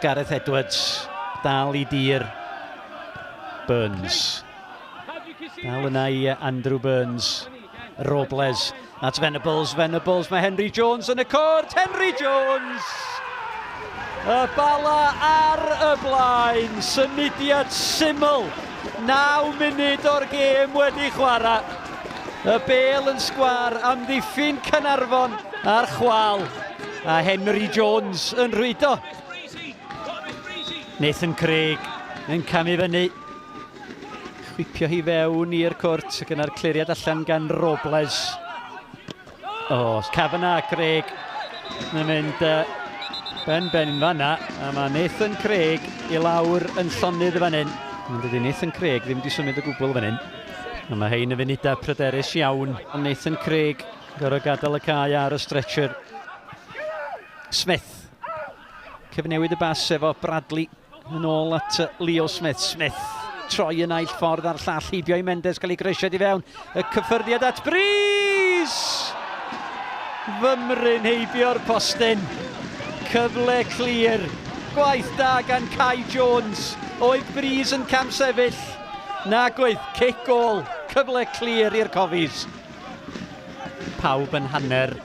Gareth Edwards dal i dir. Burns. Dal yna i Andrew Burns. Robles at Venables, Venables, mae Henry Jones yn y cwrt, Henry Jones! Y Bala ar y blaen, symudiad syml, 9 munud o'r gêm wedi chwarae. Y bel yn sgwar, amddiffyn Caernarfon ar chwal, a Henry Jones yn rhwydo. Nathan Craig yn camu fyny. Chwipio hi fewn i'r cwrt ac yna'r cliriad allan gan Robles. O, oh, Kavanagh, Craig yn mynd ben ben yn fanna a mae Nathan Craig i lawr yn llonydd y fan hyn. Ond dydy Nathan Craig ddim wedi symud o gwbl fan hyn. A mae hein yn funudau pryderus iawn. Ond Nathan Craig gorfod gadael y cae ar y stretcher. Smith. Cyfnewid y bas efo Bradley. Yn ôl at Leo Smith. Smith troi y naill ffordd a'r llall heibio i Mendes cael ei groesiad i fewn. Y cyffyrddiad at Breeze! Fymryn heibio'r postyn. Cyfle clir. Gwaith da gan Kai Jones. Oedd Breeze yn camsefyll? Nag oedd. Cic gôl. Cyfle clir i'r Cofis. Pawb yn hanner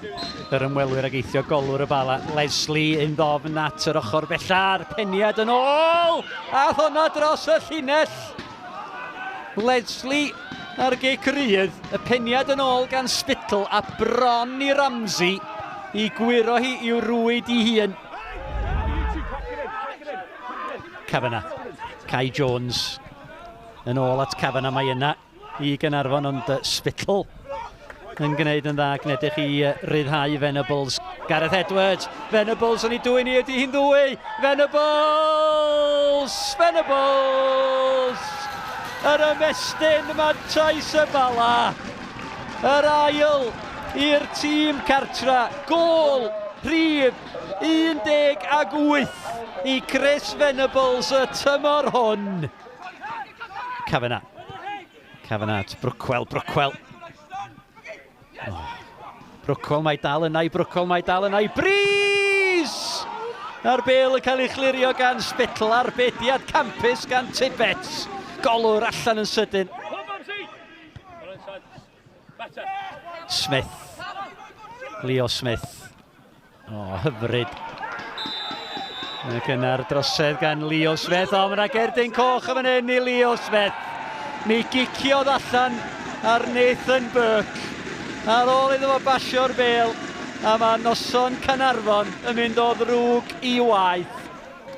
yr ymwelwyr ag eithio golwr y Bala. Leslie yn ddofn at yr ochr bella'r peniad yn ôl! A honna dros y llinell! Leslie ar gic rydd, y peniad yn ôl gan Spittle a bron i Ramsey i gwyro hi i'w rwyd i hun. Kavanagh, Kai Jones yn ôl at Kavanagh, mae yna i Gaernarfon, ond Spittle yn gwneud yn dda, gnedych i ryddhau Venables. Gareth Edwards, Venables yn ei dwyn i, ydy hi'n ddwy! Venables! Venables! Yr ymestyn mantais y Bala! Yr ail i'r tîm cartra, gôl rhif 18 i Chris Venables y tymor hwn. Kavanagh. Kavanagh at Brookwell, Brookwell. Oh. Brookwell mae dal yna i Brookwell mae dal yna i Breeze! A'r bel yn cael ei chlirio gan Spittle, arbediad campus gan Tibbets. Golwr allan yn sydyn. Smith. Leo Smith. O, oh, hyfryd. Ac yna'r drosedd gan Leo Smith. O, mae yna gerdyn coch yn fan hyn i Leo Smith. Mi giciodd allan ar Nathan Burke. Ar ôl iddo fo basio'r bel, a mae noson Caernarfon yn mynd o ddrwg i waeth.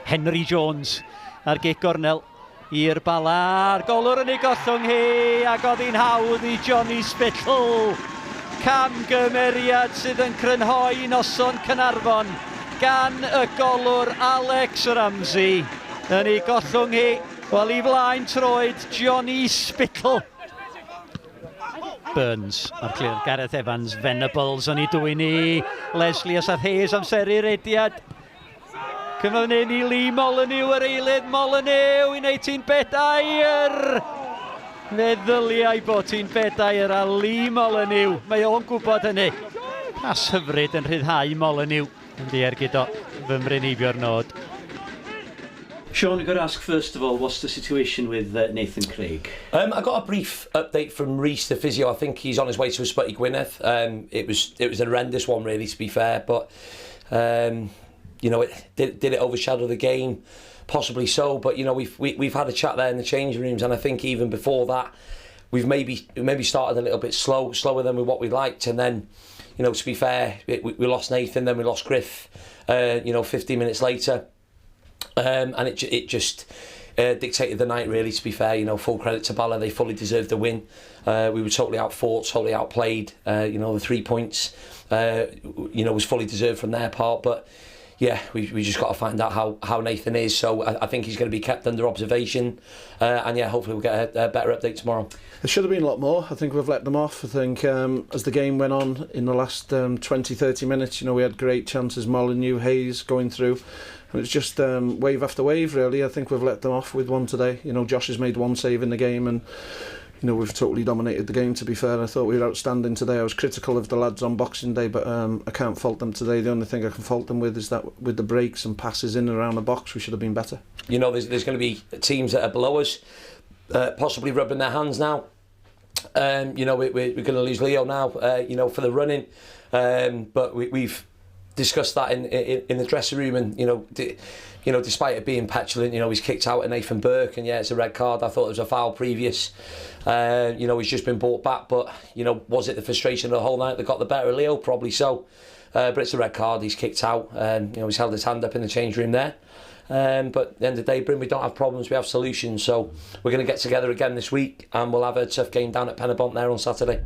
Henry Jones ar gic gornel. I'r Bala, a'r golwr yn ei gollwng hi, ac oedd hi'n hawdd i Johnny Spittle. Camgymeriad sydd yn crynhoi noson Caernarfon gan y golwr Alex Ramsey. Yn ei gollwng hi, wel i flaen troed Johnny Spittle. Burns a'r clir Gareth Evans, Venables yn ei dwyn i Leslie Asaf Hayes amseru'r rediad. Cyfnod yn i Lee Molyneux, yr eilydd Molyneux i wneud ti'n bedair. Meddyliau bod ti'n bedair a Lee Molyneux, mae o'n gwybod hynny. Pas hyfryd yn rhyddhau Molyneux yn ddi-ergyd o fymryn heibio'r nod. Sean, I've got to ask first of all, what's the situation with Nathan Craig? I got a brief update from Reece, the physio. I think he's on his way to Ysbyty Gwynedd. It was an horrendous one, really, to be fair, but did it overshadow the game? Possibly so, but we've had a chat there in the changing rooms, and I think even before that, we've maybe started a little bit slower than what we liked, and then, to be fair, we lost Nathan, then we lost Griff, 15 minutes later, and it just dictated the night, really, to be fair. Full credit to Bala, they fully deserved the win. We were totally outfought, totally outplayed. The 3 points, was fully deserved from their part, but we just got to find out how Nathan is. So I think he's going to be kept under observation, and hopefully we'll get a better update tomorrow. There should have been a lot more. I think we've let them off. I think as the game went on in the last 20-30 minutes, we had great chances, Molyneux, Hayes going through. And it's just wave after wave, really. I think we've let them off with one today. Josh has made one save in the game, and We've totally dominated the game, to be fair. I thought we were outstanding today. I was critical of the lads on Boxing Day, but I can't fault them today. The only thing I can fault them with is that with the breaks and passes in and around the box, we should have been better. There's going to be teams that are below us, possibly rubbing their hands now. We're going to lose Leo now, for the running. But we've discussed that in the dressing room, and despite it being petulant, he's kicked out at Nathan Burke, and yeah, it's a red card. I thought it was a foul previous. He's just been brought back, but was it the frustration of the whole night that got the better of Leo? Probably so. But it's a red card. He's kicked out. He's held his hand up in the change room there. But at the end of the day, Bryn, we don't have problems, we have solutions. So we're going to get together again this week, and we'll have a tough game down at Penybont there on Saturday.